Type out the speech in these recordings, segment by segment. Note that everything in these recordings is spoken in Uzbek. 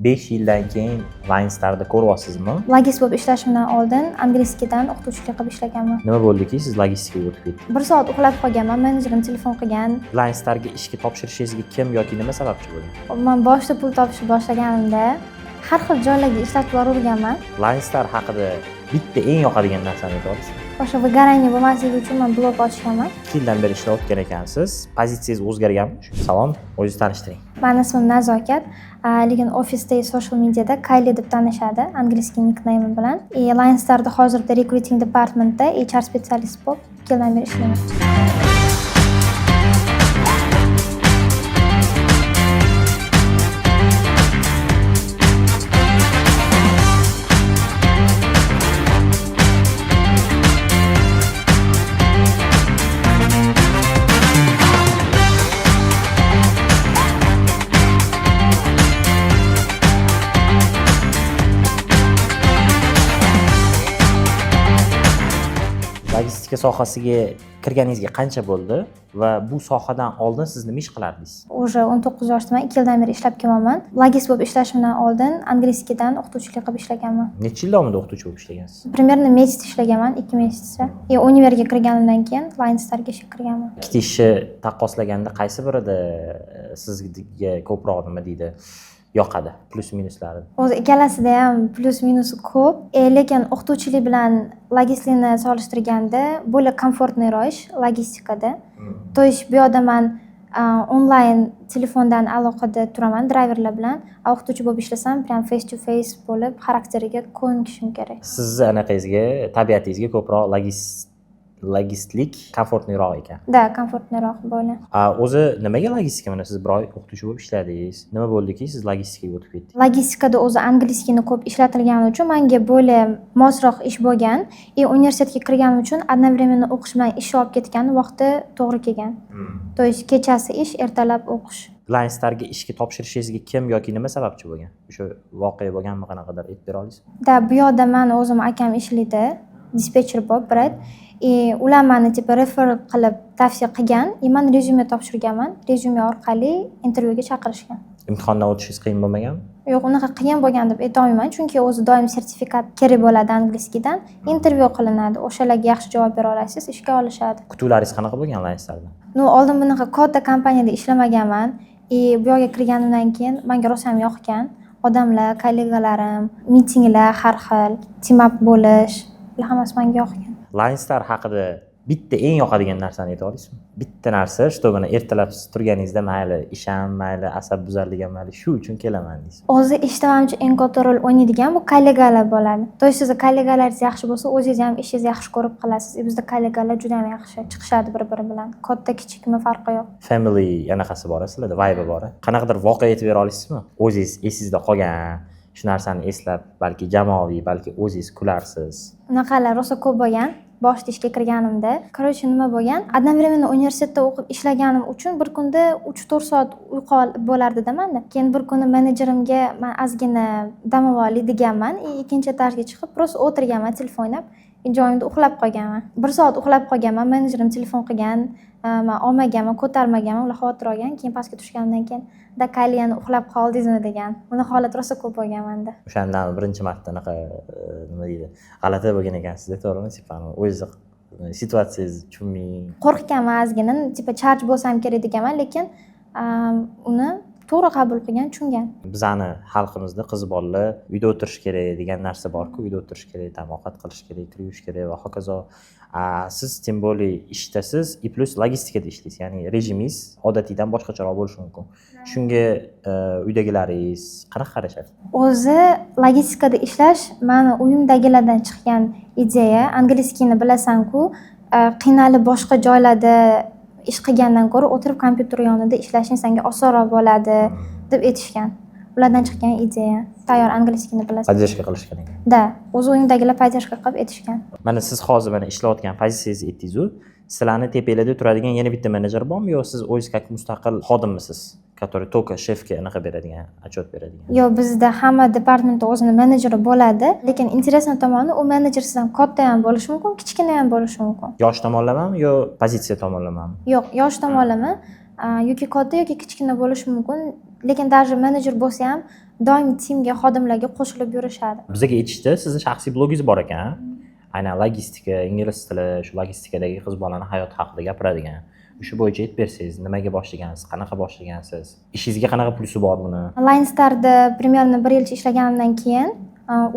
5 yildan keyin Linestarda ko'ryapsizmi? Logist bo'lib ishlashimdan oldin английский dan o'qituvchilik qilib ishlaganman. Nima bo'ldiki, siz logistikaga o'tib ketdingiz? Bir soat uxlab qolganman, menejerim telefon qilgan. Linestarga ishga topshirishingizga kim yoki nima sababchi bo'lgan? Man boshida pul topishni boshlaganimda har xil joylarga ishlatib boraverganman. Linestar haqida bitta eng yoqadigan narsani ayta olasizmi? O'sha выгорание bo'lmasligi uchun man blog ochganman. 2 yildan beri ishlayotgan ekansiz. Pozitsiyangiz o'zgarganmi? Salom, o'zingizni tanishtiring. Mani ismim Nazokat, lekin ofisda, social mediada Kayli deb tanishadi, английский никнейм bilan. И Linestarda hozirda recruiting departmentda HR специалист bo'lib 2 yildan beri ishlayman. Logistika sohasiga kirganingizga qancha bo'ldi va bu sohadan oldin siz nima ish qilardingiz? Уже 19 yoshdaman, 2 yildan beri ishlab kelyapman. Logist bo'lib ishlashimdan oldin английский dan o'qituvchilik qilib ishlaganman. Necha yil davomida o'qituvchi bo'lib ishlagansiz? Примерно месяц ishlaganman, 2 месяц cha. И univerga kirganimdan keyin Linestarga ishga kirganman. Ikkita ishni taqqoslaganda qaysi birida sizga ko'proq, nima deydi, yoqadi? Плюс minuslari. O'zi ikkalasida ham плюс minusi ko'p, lekin o'qituvchilik bilan logistlikni solishtirganda более комфортный roq ish logistikada. То есть bu yoqda man onlayn telefondan aloqada turaman driverlar bilan, a o'qituvchi bo'lib ishlasam, прям face to face bo'lib, xarakteriga ko'nikishim kerak. Sizni anaqangizga, tabiatingizga ko'proq logistlik комфортный roq ekan. Да, комфортный roq bo'lgan. A, o'zi nimaga logistika? Mana siz bir oy o'qituvchi bo'lib ishladingiz. Nima bo'ldiki, siz logistikaga o'tib ketdingiz? Logistikada o'zi английский ni ko'p ishlatilgani uchun manga более mosroq ish bo'lgan и universitetga kirganim uchun одновременно o'qish bilan ishni olib ketgani vaqti to'g'ri kelgan. То есть kechasi ish, ertalab o'qish. Linestarga ishga topshirishingizga kim yoki nima sababchi bo'lgan? O'sha voqea bo'lganmi, qanaqadir aytib bera olasizmi? Да, bu yoqda mani o'zim akam ishlaydi, dispetcher bo'lib, брат. И ular mani типа refer qilib tavsiya qilgan и man rezyume topshirganman. Rezyume orqali intervyuga chaqirishgan. Imtihondan o'tishingiz qiyin bo'lmaganmi? Yo'q, unaqa qiyin bo'lgan deb aytolmayman, chunki o'zi doim sertifikat kerak bo'ladi английский dan. Intervyu qilinadi, o'shalarga yaxshi javob bera olasiz, ishga olishadi. Kutuvlaringiz qanaqa bo'lgan Linestardan? Ну, oldin bunaqa katta kompaniyada ishlamaganman и bu yoqqa kirganimdan keyin menga rosa ham yoqgan. Odamlar, kollegalarim, mitinglar har xil, team up bo'lish, bular hammasi menga yoqgan. Linestar haqida bitta eng yoqadigan narsani ayta olasizmi? Bitta narsa, что mana ertalab siz turganingizda mayli ish ham, mayli asab buzarlik ham, mayli, shu uchun kelaman deysiz. O'zi ishda manimcha eng katta rol o'ynaydigan bu kollegalar bo'ladi. То есть sizni kollegalaringiz yaxshi bo'lsa, o'zingiz ham ishingizni yaxshi ko'rib qilasiz. И bizda kollegalar juda ham yaxshi chiqishadi bir-biri bilan. Katta kichikmi farqi yo'q. Family anaqasi bor sizlarda, vibe bor. Qanaqadir voqea aytib bera olasizmi? O'zingiz esingizda qolgan, shu narsani eslab, balki jamoaviy, balki o'zingiz kularsiz. Unaqalar rosa ko'p bo'lgan. Boshida ishga kirganimda. Короче, nima bo'lgan? Одновременно universitetda o'qib ishlaganim uchun bir kunda 3-4 soat uyqu bo'lardi-da manda. Keyin bir kuni menejerimga man ozgina dam olay deganman и ikkinchi etajga chiqib просто o'tirganman telefon o'ynab. И joyimda uxlab qolganman. Bir soat uxlab qolganman, menejerim telefon qilgan, man olmaganman, ko'tarmaganman, ular xavotir olgan. Keyin pastga tushganimdan keyin da Kayli, yana uxlab qoldingizmi degan. Bunaqa holat rosa ko'p bo'lgan manda. O'shandan birinchi marta anaqa nima deydi, g'alati bo'lgan ekansizda, to'g'rimi? Типа o'zingizni situatsiyangizni tushunmay. Qo'rqganman ozgina, типа charge bo'lsam kerak deganman, lekin uni to'g'ri qabul qilgan, tushungan. Bizani xalqimizda qiz bolalar uyda o'tirish kerak degan narsa borku, uyda o'tirish kerak, там ovqat qilish kerak, kir yuvish kerak va hokazo. Siz тем более ishdasiz и плюс logistikada ishlaysiz, ya'ni rejimingiz odatiydan boshqacharoq bo'lishi mumkin. Shunga uydagilaringiz qanaqa qarashadi? O'zi logistikada ishlash mani uyimdagilardan chiqqan ideya. Английский ni bilasan-ku, qiynalib boshqa joylarda ish qilgandan ko'ra o'tirib kompyuter yonida ishlashing senga osonroq bo'ladi deb aytishgan. Ulardan chiqqan ideya. Tayyor английский ni bilasan. Поддержка qilishgan ekan. Да, o'zi uyimdagilar поддержка qilib aytishgan. Mana siz hozir mana ishlayotgan pozitsiyangizni aytdingiz-u, sizlarni tepanglarda turadigan yana bitta menejer bormi yo siz o'zingiz как mustaqil xodimmisiz, который только shefga anaqa beradigan, отчет beradigan? Yo'q, bizda hamma departamentda o'zini menejeri bo'ladi, lekin интересный tomoni, u menejer sizdan katta ham bo'lishi mumkin, kichkina ham bo'lishi mumkin. Yosh tomonlamami yo pozitsiya tomonlamami? Yo'q, yosh tomonlama, yoki katta yoki kichkina bo'lishi mumkin, lekin даже menejer bo'lsa ham Doim teamga, xodimlarga qo'shilib yurishadi. Bizga aytishdi, sizni shaxsiy blogingiz bor ekan, aynan logistika, ingliz tili, shu logistikadagi qiz bolani hayoti haqida gapiradigan. O'sha bo'yicha aytib bersangiz, nimaga boshlagansiz, qanaqa boshlagansiz, ishingizga qanaqa plusi bor buni? Line Starda примерно bir yilcha ishlaganimdan keyin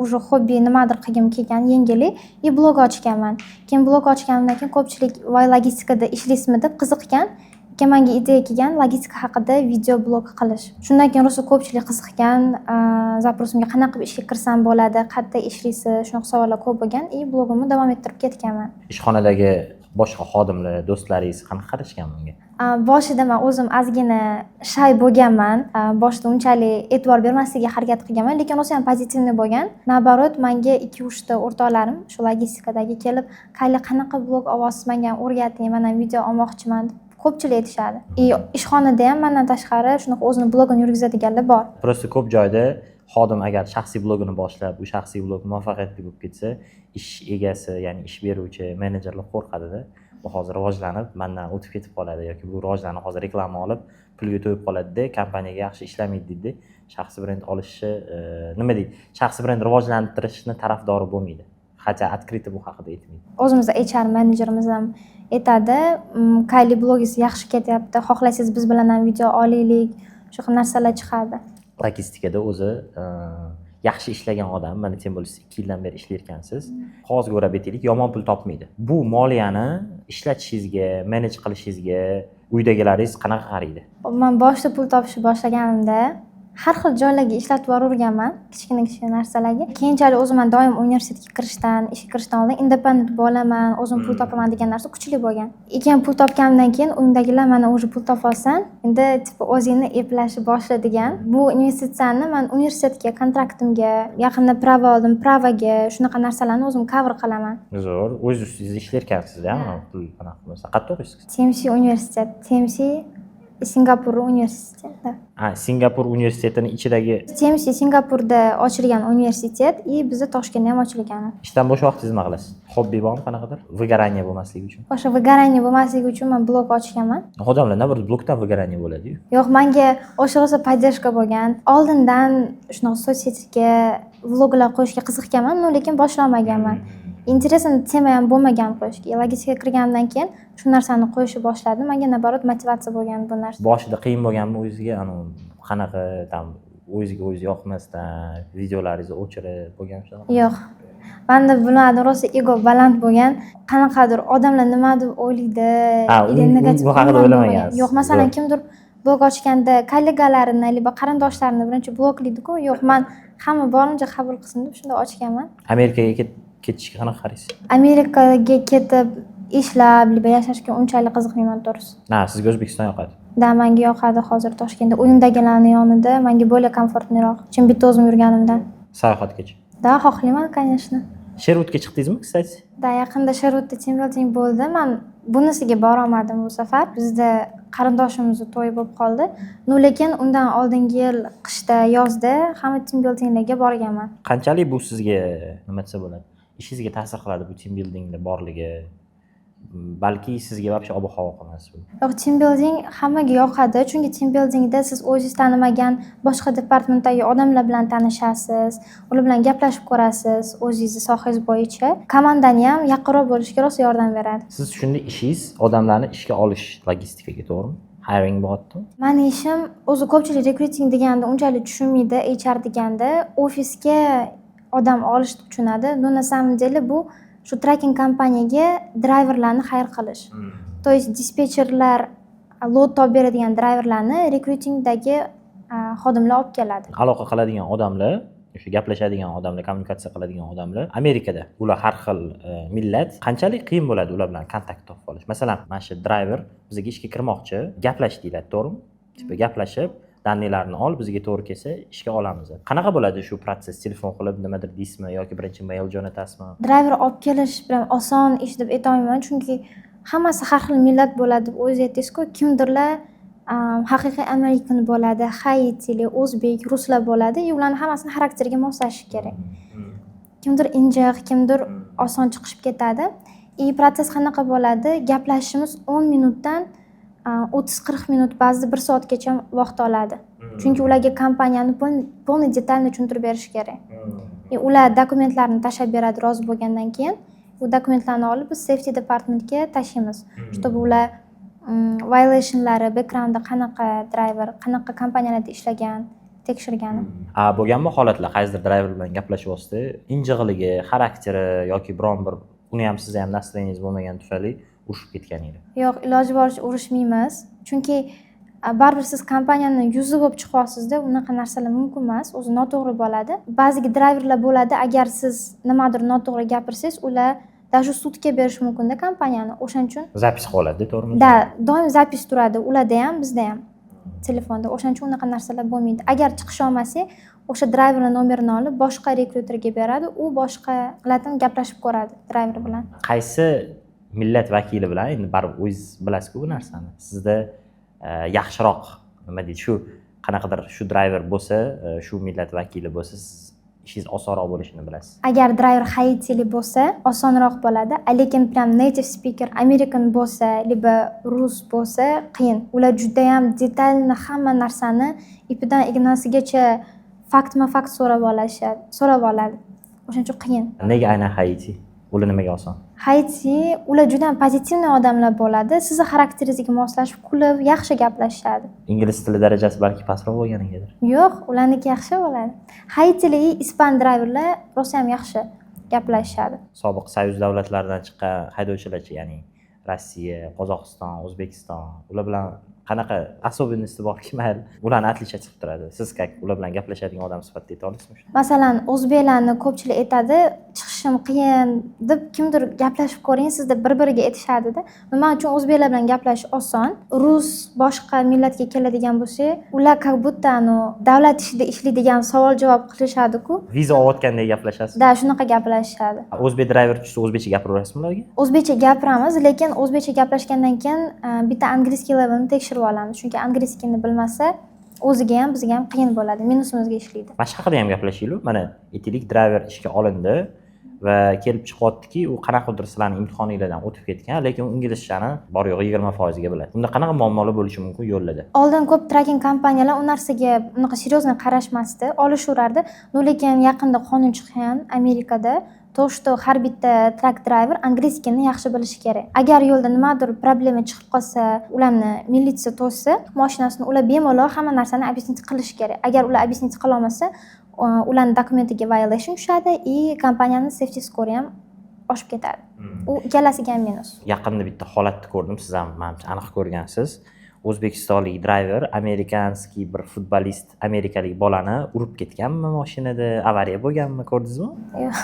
уже hobbi nimadir qilgim kelgan, yengillik, и blog ochganman. Keyin blog ochganimdan keyin ko'pchilik "Voy, logistikada ishlaysizmi?" deb qiziqgan. Keyin manga ideya kelgan logistika haqida video blog qilish. Shundan keyin rosa ko'pchilik qiziqqan, запрос imga qanaqa qilib ishga kirsam bo'ladi, qayerda ishlaysiz, shunaqa savollar ko'p bo'lgan и blogimni davom ettirib ketganman. Ishxonadagi boshqa xodimlar, do'stlaringiz qanaqa qarashgan bunga? Boshida man o'zim ozgina shy bo'lganman. Boshida unchalik e'tibor bermaslikka harakat qilganman, lekin rosa ham позитивный bo'lgan. Наоборот, manga ikki uchta o'rtoqlarim shu logistikadagi kelib, "Kayli, qanaqa blog olyapsiz, manga ham o'rgating, man ham video olmoqchiman", deb ko'pchilik aytishadi. И ishxonada ham mandan tashqari shunaqa o'zini blogini yurgizadiganlar bor. Просто ko'p joyda xodim agar shaxsiy blogini boshlab, u shaxsiy blog muvaffaqiyatli bo'lib ketsa, ish egasi, ya'ni ish beruvchi, menejerlar qo'rqadida, bu hozir rivojlanib mandan o'tib ketib qoladi yoki bu rivojlanib hozir reklama olib pulga to'yib qoladida, kompaniyaga yaxshi ishlamaydi deydi. Shaxsiy brend olishni, nima deydi, shaxsiy brend rivojlantirishni tarafdori bo'lmaydi, хотя открыто bu haqida aytmaydi. O'zimizda HR menejerimiz ham aytadi, "Kayli, blogingiz yaxshi ketyapti, xohlasangiz, biz bilan ham video olaylik", shunaqa narsalar chiqadi. Logistikada o'zi yaxshi ishlagan odam, mana тем более siz 2 yildan beri ishlayotgansiz, qog'ozga o'rab aytaylik, yomon pul topmaydi. Bu moliyani ishlatishingizga, manage qilishingizga uydagilaringiz qanaqa qaraydi? Man boshida pul topishni boshlaganimda har xil joylarga ishlatib yuboraverganman, kichkina kichkina narsalarga. Keyinchalik o'zim man doim universitetga kirishdan, ishga kirishdan oldin independent bo'laman, o'zim pul topaman degan narsa kuchli bo'lgan. И keyin pul topganimdan keyin uyimdagilar "Mana, уже pul topyapsan, endi типа o'zingni eplashni boshla", degan. Bu investitsiyani man universitetga, kontraktimga, yaqinda права oldim, права ga, shunaqa narsalarni o'zim cover qilaman. Zo'r, o'z ustingizda ishlarkansizda pul anaqa bo'lsa. Qayerda o'qiysiz? TMC universitet, TMC Singapur universiteti. Ha, Singapur universitetini ichidagi? TMC Singapurda ochilgan universitet и bizda Toshkentda ham ochilgan. Ishdan bo'sh vaqtingizni nima qilasiz? Hobbi bormi qanaqadir, выгорание bo'lmasligi uchun? O'sha выгорание bo'lmasligi uchun man blog ochganman. Odamlar наоборот blogdan выгорание bo'ladiyu. Yo'q, manga o'sha rosa поддержка bo'lgan. Oldindan shunaqa соцсеть ga vloglar qo'yishga qiziqqanman, но lekin boshlolmaganman. Интересный tema ham bo'lmagan qo'yishga. Logistikaga kirganimdan keyin shu narsani qo'yishni boshladim. Manga наоборот motivatsiya bo'lgan bu narsa. Boshida qiyin bo'lganmi o'zingizga, anavi qanaqa там o'zingizga o'zingiz yoqmasdan videolaringizni o'chirib bo'lgan shunaqa? Yo'q, manda bilmadim, rosa ego baland bo'lgan. Qanaqadir odamlar nima deb o'ylaydi Ha, или negativ bu haqida umuman o'ylamagansiz. bo'lmagan. Yo'q, masalan, Zo'r. kimdir blog ochganda kollegalarini либо qarindoshlarini birinchi bloklaydiku. Yo'q, man hamma borimcha qabul qilsin deb shunday ochganman. Amerikaga ketishga qanaqa qaraysiz? Amerikaga ketib ishlab либо yashashga unchalik qiziqmayman, to'g'risi. Ha, sizga O'zbekiston yoqadi? Да, manga yoqadi hozir Toshkentda uyimdagilarni yonida manga более комфортный roq, чем bitta o'zim yurganimdan. Sayohatgacha? Да, xohlayman, конечно. Sherwoodga chiqdingizmi, кстати? Да, yaqinda Sherwoodda team building bo'ldi. Man bunisiga borolmadim bu safar, bizda qarindoshimizni to'yi bo'lib qoldi. Но lekin undan oldingi yil qishda, yozda hamma team buildinglarga borganman. Qanchalik bu sizga, nima desa bo'ladi, ishingizga ta'sir qiladi bu team buildingda borligi? Balki sizga вообще ob havo emas bu. Yo'q, team building hammaga yoqadi, chunki team buildingda siz o'zingiz tanimagan boshqa departamentdagi odamlar bilan tanishasiz, ular bilan gaplashib ko'rasiz o'zingizni sohangiz bo'yicha. Komandani ham yaqinroq bo'lishga rosa yordam beradi. Siz shunda ishingiz odamlarni ishga olish logistikaga, to'g'rimi? Hiring bo'lyaptimi? Mani ishim o'zi, ko'pchilik recruiting deganda unchalik tushunmaydi, HR deganda ofisga odam olish deb tushunadi. Но на самом деле bu shu trucking kompaniyaga driverlarni hire qilish, то есть dispetcherlar, load topib beradigan driverlarni recruitingdagi xodimlar olib keladi. Aloqa qiladigan odamlar, o'sha gaplashadigan odamlar, kommunikatsiya qiladigan odamlar Amerikada, ular har xil millat. Qanchalik qiyin bo'ladi ular bilan kontakt topib olish? Masalan, mana shu driver bizga ishga kirmoqchi, gaplash deyiladi, to'g'rimi? Типа gaplashib, данный larni ol, bizga to'g'ri kelsa, ishga olamiz. Qanaqa bo'ladi shu protsess? Telefon qilib nimadir deysizmi yoki birinchi mail jo'natasizmi? Driver olib kelish bilan oson ish deb aytolmayman, chunki hammasi har xil millat bo'ladi deb o'zingiz aytdingizku. Kimdirlar haqiqiy amerikan bo'ladi, haitilik, o'zbek, ruslar bo'ladi и ularni hammasini xarakteriga moslashish kerak. Kimdir injiq, kimdir oson chiqishib ketadi. И protsess qanaqa bo'ladi? Gaplashishimiz 10 minutdan 30-40 minut, ba'zida bir soatgacha vaqt oladi. Chunki ularga kompaniyani полный детально tushuntirib berish kerak. И ular dokumentlarni tashlab beradi rozi bo'lgandan keyin. U dokumentlarni olib, biz safety departmentga tashlaymiz, чтобы ular violationlari, backgroundda qanaqa driver, qanaqa kompaniyalarda ishlagan, tekshirgani. A bo'lganmi holatlar, qaysidir driver bilan gaplashyapsizda, injiqligi, xarakteri yoki biron bir uni ham, sizni ham настроение ngiz bo'lmagani tufayli urushib ketganinglar? Yo'q, iloji boricha urushmaymiz, chunki baribir siz kompaniyani yuzi bo'lib chiqyapsizda, unaqa narsalar mumkin emas, o'zi noto'g'ri bo'ladi. Ba'zi driverlar bo'ladi, agar siz nimadir noto'g'ri gapirsangiz, ular даже sudga berishi mumkinda kompaniyani. O'shaning uchun Запись qilib oladi, to'g'rimi? Да, doim запись turadi ularda ham, bizda ham telefonda. O'shaning uchun unaqa narsalar bo'lmaydi. Agar chiqisha olmasak, o'sha driverni nomerini olib, boshqa rekruterga beradi, u boshqalardan gaplashib ko'radi driver bilan. Qaysi millat vakili bilan, endi baribir o'zingiz bilasizku bu narsani, sizda yaxshiroq, nima deydi, shu qanaqadir shu driver bo'lsa, shu millat vakili bo'lsa, siz ishingiz osonroq bo'lishini bilasiz? Agar driver haitilik bo'lsa, osonroq bo'ladi, lekin прям native speaker american bo'lsa, либо rus bo'lsa, qiyin. Ular judayam детально hamma narsani ipidan ignasigacha, faktma fakt so'rab olishadi, so'rab oladi. O'shaning uchun qiyin. Nega aynan Haiti? Ular nimaga oson? Haiti, ular juda ham позитивный odamlar bo'ladi, sizni xarakteringizga moslashib, kulib, yaxshi gaplashishadi. Ingliz tili darajasi balki pastroq bo'lganigadir? Yo'q, ularniki yaxshi bo'ladi. Haitilik, ispan driverlar rosayam yaxshi gaplashishadi. Sobiq союз davlatlaridan chiqqan haydovchilarchi, ya'ni Rossiya, Qozog'iston, O'zbekiston, ular bilan qanaqa особенности borki, mayli, ularni отличать qilib turadi? Siz как ular bilan gaplashadigan odam sifatida ayta olasizmi shuni? Masalan, o'zbeklarni ko'pchilik aytadi, chiqishim qiyin deb, kimdir gaplashib ko'ring siz deb bir biriga aytishadida. Man uchun o'zbeklar bilan gaplashish oson. Rus, boshqa millatga keladigan bo'lsak, ular как будто davlat ishida ishlaydigan, savol javob qilishadiku. Viza olayotgandek gaplashasiz? Да, shunaqa gaplashishadi. O'zbek driver tushsa, o'zbekcha gapiraverasizmi ularga? O'zbekcha gapiramiz, lekin o'zbekcha gaplashgandan keyin bitta английский levelni tekshirib olamiz, chunki английский ni bilmasa, o'ziga ham, bizga ham qiyin bo'ladi, minusimizga ishlaydi. Mana shu haqida ham gaplashaylik. Mana, aytaylik, driver ishga olindi va kelib chiqyaptiki, u qanaqadir sizlarni imtihoninglardan o'tib ketgan, lekin u inglizchani bor yo'g'i 20 foizga biladi. Unda qanaqa muammolar bo'lishi mumkin yo'llarda? Oldin ko'p trucking kompaniyalar u narsaga unaqa серьезно qarashmasdi, olishaverardi. Но lekin yaqinda qonun chiqqan Amerikada, то что har bitta truck driver английский ni yaxshi bilishi kerak. Agar yo'lda nimadir problema chiqib qolsa, ularni militsiya to'ssa moshinasini, ular bemalol hamma narsani объяснить qilishi kerak. Agar ular объяснить qilolmasa, ularni dokumentiga violation tushadi и kompaniyani safety score ham oshib ketadi. U ikkalasiga ham minus. Yaqinda bitta holatni ko'rdim, siz ham, manimcha, aniq ko'rgansiz. O'zbekistonlik driver американский bir futbolist, amerikalik bolani urib ketganmi, mashinada avariya bo'lganmi, ko'rdingizmi? Yo'q.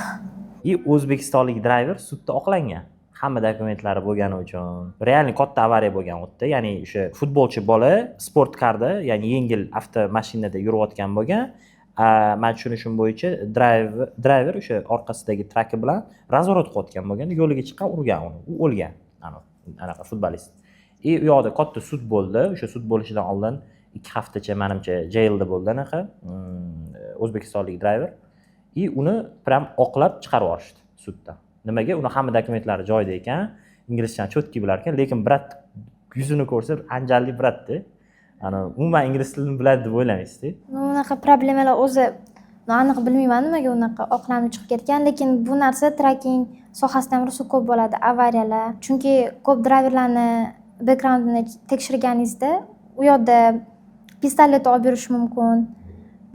И o'zbekistonlik driver sudda oqlangan hamma dokumentlari bo'lgani uchun. Реальный katta avariya bo'lgan u yerda, ya'ni o'sha futbolchi bola спорткар da, ya'ni yengil avtomashinada yurayotgan bo'lgan. Man tushunishim bo'yicha, driver o'sha orqasidagi traki bilan разворот qilayotgan bo'lgan, yo'liga chiqqan, urgan uni, u o'lgan, anaqa futbolist. И u yoqda katta sud bo'ldi. O'sha sud bo'lishidan oldin 2 haftacha, manimcha, jailda bo'ldi anaqa o'zbekistonlik driver. И uni прям oqlab chiqarib yuborishdi suddan. Nimaga? Uni hamma dokumentlari joyida ekan, inglizchani четкий bilar ekan, lekin брат yuzini ko'rsa, andijonlik брат da, ana umuman ingliz tilini biladi deb o'ylamaysizda. Ну, unaqa problemalar o'zi, ну, aniq bilmayman nimaga unaqa oqlanib chiqib ketgan, lekin bu narsa trucking sohasida ham rosa ko'p bo'ladi, avariyalar. Chunki ko'p driverlarni backgroundini tekshirganingizda, u yoqda pistolet olib yurishi mumkin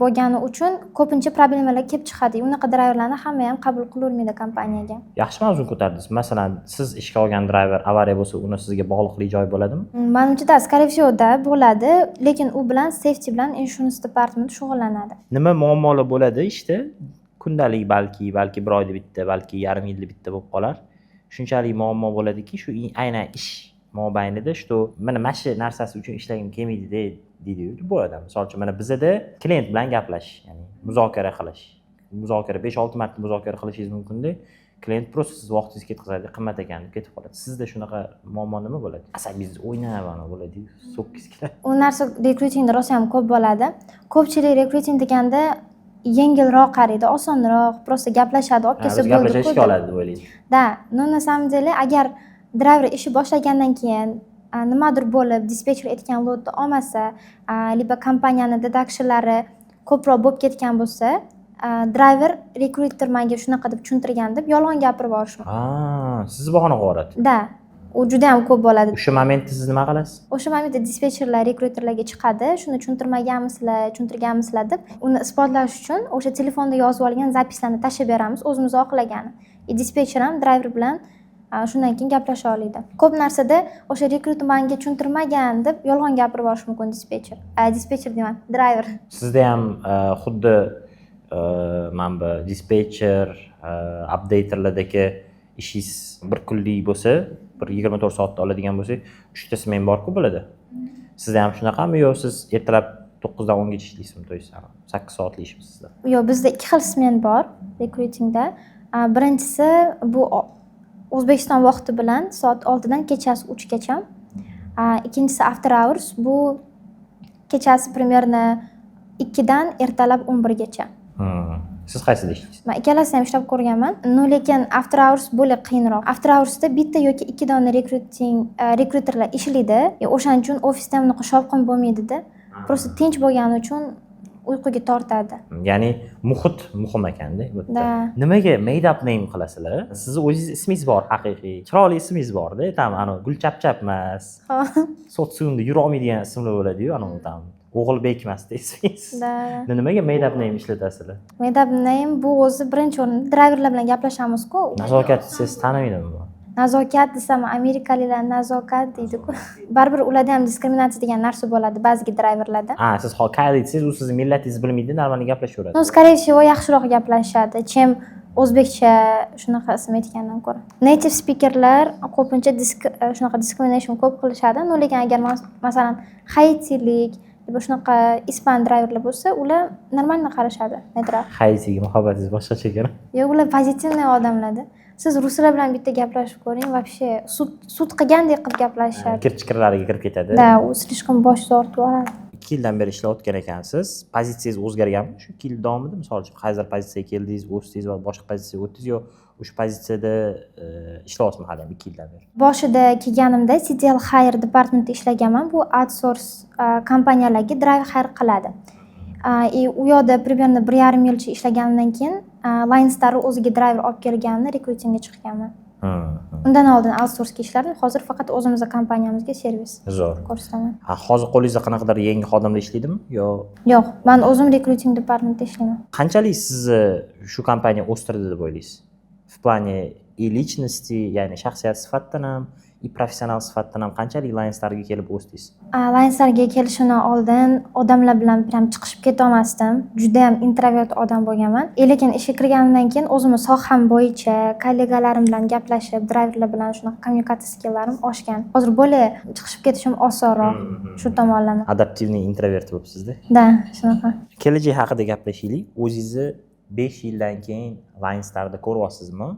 bo'lgani uchun ko'pincha problemalar kelib chiqadi. Unaqa driverlarni hamma ham qabul qilavermaydi kompaniyaga. Yaxshi mavzuni ko'tardingiz. Masalan, siz ishga olgan driver avariya bo'lsa, uni sizga bog'liqli joyi bo'ladimi? Manimcha, да, скорее всего, да, bo'ladi, lekin u bilan safety bilan insurance department shug'ullanadi. Nima muammolar bo'ladi ishda kundalik, balki bir oyda bitta, balki yarim yilda bitta bo'lib qolar, shunchalik muammo bo'ladiki, shu aynan ish mobaynida, что mana shu narsasi uchun ishlagim kelmaydi deydiyu bu odam. Misol uchun, mana bizada klient bilan gaplashish, ya'ni muzokara qilish, muzokara 5-6 marta muzokara qilishingiz mumkinda, klient просто sizni vaqtingizni ketkazadi, qimmat ekan deb ketib qoladi. Sizda shunaqa muammo nima bo'ladi? Asabingiz o'ynab, ana bo'ladi, so'kkingiz keladi. U narsa rekrutingda rosa ham ko'p bo'ladi. Ko'pchilik rekruting deganda yengilroq qaraydi, osonroq, просто gaplashadi, olib kelsa o'zi bo'ldi. Gaplashadi, ishga oladi deb o'ylaydi. Да, но на самом деле agar driver ishi boshlagandan keyin nimadir bo'lib, dispetcher aytgan lotni olmasa, либо kompaniyani deductionlari ko'proq bo'lib ketgan bo'lsa, driver rekruter manga shunaqa deb tushuntirgan deb yolg'on gapirib yuborishi mumkin. Sizni bahona qilib yuboradi. Да, u juda ham ko'p bo'ladi. O'sha momentda siz nima qilasiz? O'sha momentda dispetcherlar rekruterlarga chiqadi, shuni tushuntirmaganmisizlar, tushuntirganmisizlar deb. Uni isbotlash uchun o'sha telefonda yozib olgan запись larni tashlab beramiz, o'zimiz oqlagani, и dispetcher ham driver bilan shundan keyin gaplasha oladi. Ko'p narsada o'sha rekruter manga tushuntirmagan deb yolg'on gapirib yuborishi mumkin dispetcher, dispetcher deyman, driver. Sizda ham xuddi mana bu dispetcher, updaterlardagi ishingiz bir kunlik bo'lsa, bir 24 soatda oladigan bo'lsak, uchta smen borku bo'ladi. Sizda ham shunaqami yo siz ertalab 9dan 10gacha ishlaysizmi, то есть 8 soatli ishmi sizda? Yo'q, bizda ikki xil smen bor rekrutingda. Birinchisi bu O'zbekiston vaqti bilan soat 6dan kechasi 3gacha. Ikkinchisi after hours, bu kechasi примерно 2dan ertalab 11gacha. Siz qaysida ishlaysiz? Man ikkalasini ham ishlab ko'rganman, но lekin after hours bo'lak qiyinroq. After hoursda bitta yoki ikki dona rekruting rekruterlar ishlaydi. O'shaning uchun ofisda ham unaqa shovqin bo'lmaydida, просто tinch bo'lgani uchun uyquga tortadi. Ya'ni muhit muhim ekanda bu yerda. Да. Nimaga made up name qilasizlar? Sizni o'zingiz ismingiz bor, haqiqiy chiroyli ismingiz borda, там anavi Gulchapchap emas, sotsiumda yurolmaydigan ismlar bo'ladiyu, anavi там O'g'ilbek emasda ismingiz. Да. Nimaga made up name ishlatasizlar? Made up name bu o'zi birinchi o'rinda driverlar bilan gaplashamiz-ku. Nazokat siz tanimaydimi bu? Nazokat desam, amerikaliklar nazokat deydiku, baribir ularda ham diskriminatsiya degan narsa bo'ladi ba'zi driverlarda. Ha, siz Kayli desangiz, u sizni millatingizni bilmaydi, нормально gaplashaveradi. Ну, скорее всего, yaxshiroq gaplashishadi, чем o'zbekcha shunaqa ism aytgandan ko'ra. Native speakerlar ko'pincha shunaqa discrimination ko'p qilishadi, но lekin agar masalan, haitilik либо shunaqa ispan driverlar bo'lsa, ular нормально qarashadi naytraf. Haitiga muhabbatingiz boshqacha ekan. Yo'q, ular позитивный odamlarda. Siz ruslar bilan bitta gaplashib ko'ring, вообще sud qilgandek qilib gaplashishadi. Kir chiqirlariga kirib ketadi. Да, u слишком bosh og'ritib yuboradi. 2 yildan beri ishlayotgan ekansiz. Pozitsiyangiz o'zgarganmi shu 2 yil davomida? Misol uchun, qaysidir pozitsiyaga keldingiz, o'sdingiz va boshqa pozitsiyaga o'tdingiz yo o'sha pozitsiyada ishlayapsizmi hali ham 2 yildan beri? Boshida kelganimda CDL hire departmentida ishlaganman. Bu outsource kompaniyalarga driver hire qiladi. И u yoqda примерно 1,5 yilcha ishlaganimdan keyin Line Star o'ziga driver olib kelganini rekrutingga chiqqanman. Undan oldin outsourcega ishlardim, hozir faqat o'zimizni kompaniyamizga servis Zo'r. ko'rsataman. Ha, hozir qo'lingizda qanaqadir yangi xodimlar ishlaydimi yo? Yo'q, man o'zim rekruting departmentida ishlayman. Qanchalik sizni shu kompaniya o'stirdi deb o'ylaysiz, в плане и личности, ya'ni shaxsiyat sifatida ham, и professional sifatida ham, qanchalik Line Starga kelib o'sdingiz? Line Starga kelishimdan oldin odamlar bilan прям chiqishib ketolmasdim, judayam introvert odam bo'lganman. Lekin ishga kirganimdan keyin o'zimni soham bo'yicha kollegalarim bilan gaplashib, driverlar bilan shunaqa kommunikatsiya skilllarim oshgan. Hozir более chiqishib ketishim osonroq shu tomonlama. Адаптивный introvert bo'libsizda. Да, shunaqa. Kelajak haqida gaplashaylik. O'zingizni 5 yildan keyin Line Starda ko'ryapsizmi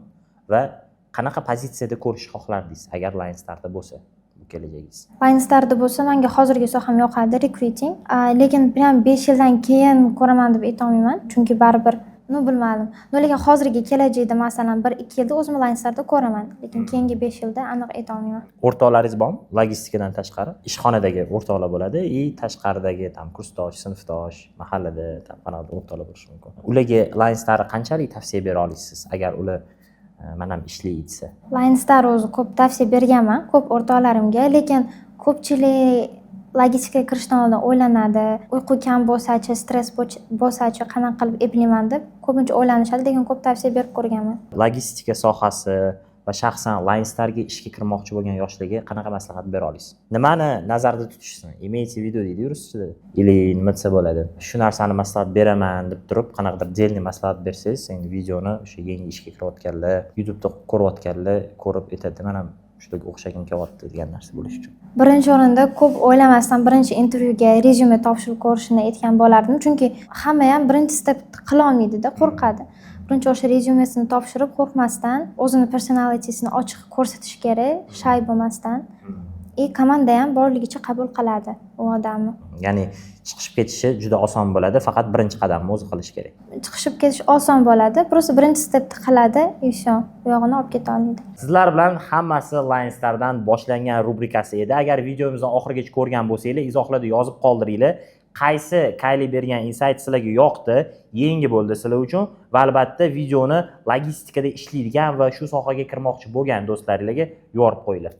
va qanaqa pozitsiyada ko'rishni xohlardingiz, agar Line Starda bo'lsa bu kelajagingiz? Line Starda bo'lsa, manga hozirgi soham yoqadi, recruiting. Lekin прям 5 yildan keyin ko'raman deb aytolmayman, chunki baribir, ну, bilmadim, но lekin hozirgi kelajakda, masalan, 1-2 yilda o'zimni Line Starda ko'raman, lekin keyingi 5 yilda aniq aytolmayman. O'rtoqlaringiz bormi logistikadan tashqari? Ishxonadagi o'rtoqlar bo'ladi и tashqaridagi там kursdosh, sinfdosh, mahallada там qanaqadir o'rtoqlar bo'lishi mumkin. Ularga Line Starni qanchalik tavsiya bera olasiz, agar ular man ham ishlay desa? Line Star o'zi ko'p tavsiya berganman ko'p o'rtoqlarimga, lekin ko'pchilik logistikaga kirishdan oldin o'ylanadi, uyqu kam bo'lsachi, stress bo'lsachi, qanaqa qilib eplayman deb ko'pincha o'ylanishadi, lekin ko'p tavsiya berib ko'rganman. Logistika sohasi va shaxsan Line Starga ishga kirmoqchi bo'lgan yoshlarga qanaqa maslahat bera olasiz? Nimani nazarda tutishsin, имейте в виду deydiyu ruschada, или nima desa bo'ladi, shu narsani maslahat beraman deb turib qanaqadir дельный maslahat bersangiz, endi videoni o'sha yangi ishga kirayotganlar, YouTubeda ko'rayotganlar ko'rib aytadi, man ham shularga o'xshagim kelyapti degan narsa bo'lishi uchun. Birinchi o'rinda ko'p o'ylamasdan birinchi intervyuga rezyume topshirib ko'rishini aytgan bo'lardim, chunki hamma ham birinchi step qilolmaydida, qo'rqadi. Birinchi o'sha rezyumesini topshirib, qo'rqmasdan o'zini personalitysini ochiq ko'rsatish kerak, shy bo'lmasdan. И komanda ham borligicha qabul qiladi u odamni. Ya'ni chiqishib ketishi juda oson bo'ladi, faqat birinchi qadamni o'zi qilish kerak. Chiqishib ketish oson bo'ladi, просто birinchi stepni qiladi и все, u yog'ini olib keta olmaydi. Sizlar bilan hammasi Linestardan boshlangan rubrikasi edi. Agar videomizni oxirigacha ko'rgan bo'lsanglar, izohlarda yozib qoldiringlar, qaysi Kayli bergan insight sizlarga yoqdi, yangi bo'ldi sizlar uchun va albatta videoni logistikada ishlaydigan va shu sohaga kirmoqchi bo'lgan do'stlaringlarga yuborib qo'yinglar.